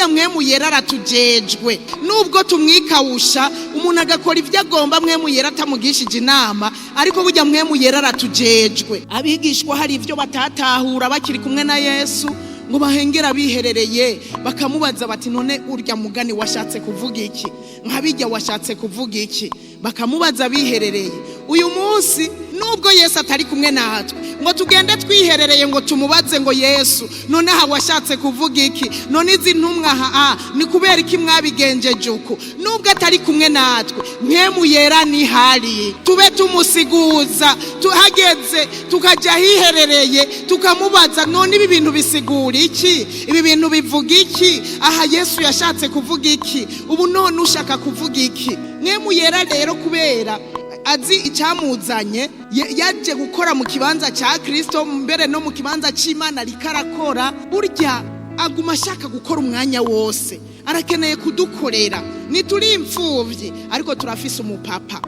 Burya Mpwemu Yera aratujejwe, nubwo tumwikawusha, umuntu agakora ibyo agomba, Mpwemu Yera atamugishije inama, ariko burya Mpwemu Yera aratujejwe. Abigishwa hari ibyo batatahura bakiri kumwe na Yesu, ngo bahengera biherereye bakamubaza bati: "None urya mugani washatse kuvuga iki? Nkabijya washatse kuvuga iki?" Bakamubaza biherereye. Uyu munsi, nubwo Yesu atari kumwe natwe ngo tugende twiherereye ngo tumubaze ngo: "Yesu, none aha washatse kuvuga iki? None izi ntumwa aha ni kubera iki mwabigenjeje uku?" Nubwo atari kumwe natwe, Mpwemu Yera nihari, tube tumusiguza. Tuhageze tukajya ahiherereye tukamubaza: "None ibi bintu bisigura iki? Ibi bintu bivuga iki? Aha Yesu yashatse kuvuga iki? Ubu none ushaka kuvuga iki?" Mpwemu Yera rero, kubera azi icyamuzanye, yaje gukora mu kibanza cya Kirisito, mbere no mu kibanza cy'Imana rikarakora. Burya aguma ashaka gukora umwanya wose, arakeneye kudukorera. Ntituri imfubyi, ariko turafise umupapa,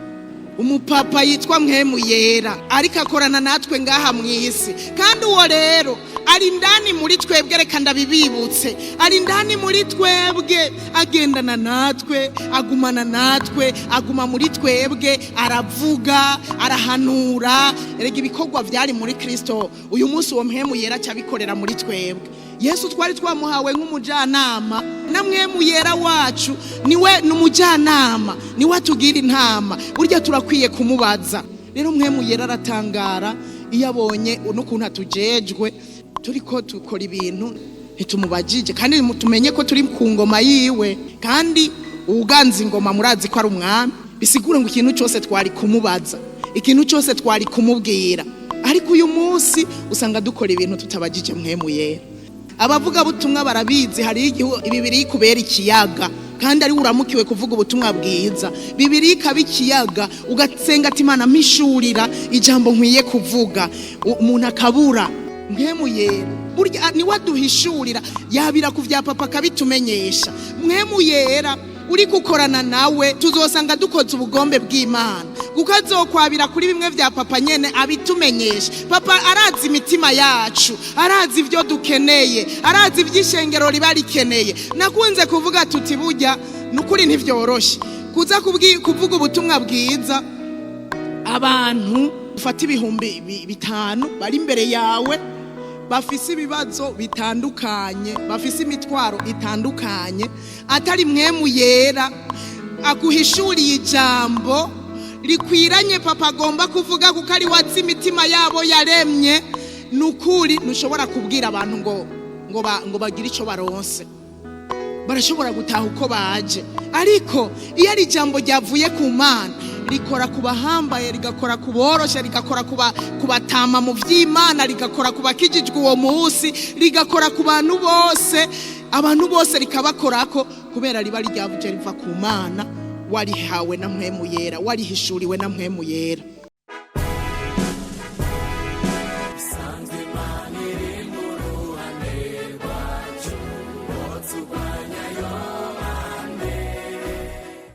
umupapa yitwa Mpwemu Yera, ariko akorana natwe ngaha mu isi. Kandi uwo rero ari indani muri twebwe. Reka ndabibibutse, ari indani muri twebwe, agendana natwe, agumana natwe, aguma muri twebwe, aravuga, arahanura. Erega ibikorwa byari muri Kirisito, uyu munsi uwo Mpwemu Yera acabikorera muri twebwe. Yesu twari twamuhawe nk'umujyanama, na Mpwemu Yera wacu niwe ni umujyanama, niwe atugira intama. Burya turakwiye kumubaza. Rero Mpwemu Yera aratangara iyo abonye n'ukuntu atujejwe, turi ko dukora ibintu ntitumubajije. Kandi tumenye ko turi ku ngoma yiwe, kandi uwuganza ingoma murazi ko ari umwami. Bisigure ngo ikintu cyose twari kumubaza, ikintu cyose twari kumubwira. Ariko uyu munsi usanga dukora ibintu tutabajije Mpwemu Yera. Abavugabutumwa barabizi, hari igihe Bibiri kubera ikiyaga, kandi ari uramukiwe kuvuga ubutumwa bwiza, Bibiri ikaba ikiyaga, ugasenga ati: "Imana, mpishurira ijambo nkwiye kuvuga." Umuntu akabura. Mpwemu Yera burya niwe aduhishurira, yabira ku vya papa akabitumenyesha. Mpwemu Yera uri gukorana nawe, tuzosanga dukoze ubugombe bw'Imana, kuko azokwabira kuri bimwe vya papa nyene abitumenyesha. Papa arazi imitima yacu, arazi ibyo dukeneye, arazi iby'ishengero riba rikeneye. Nakunze kuvuga tuti: burya nukuri ntivyoroshe kuza kuvuga ubutumwa bwiza, abantu ufata 5000 bari imbere yawe, bafise ibibazo bitandukanye, bafise imitwaro itandukanye, atari Mpwemu Yera aguhishuriye ijambo rikwiranye papa agomba kuvuga, kuko ari wazi imitima yabo yaremye. Ni ukuri ntushobora kubwira abantu ngo bagire icyo baronse. Barashobora gutaha uko baje. Ariko iyo ari ijambo ryavuye ku Mana, rikora ku bahambaye, rigakora ku boroshe, rigakora ku batama mu by'Imana, rigakora ku bakijijwe uwo munsi, rigakora ku bantu bose, abantu bose rikabakorako, kubera riba ryavuje riva ku Mana, warihawe na Mpwemu Yera, warihishuriwe na Mpwemu Yera.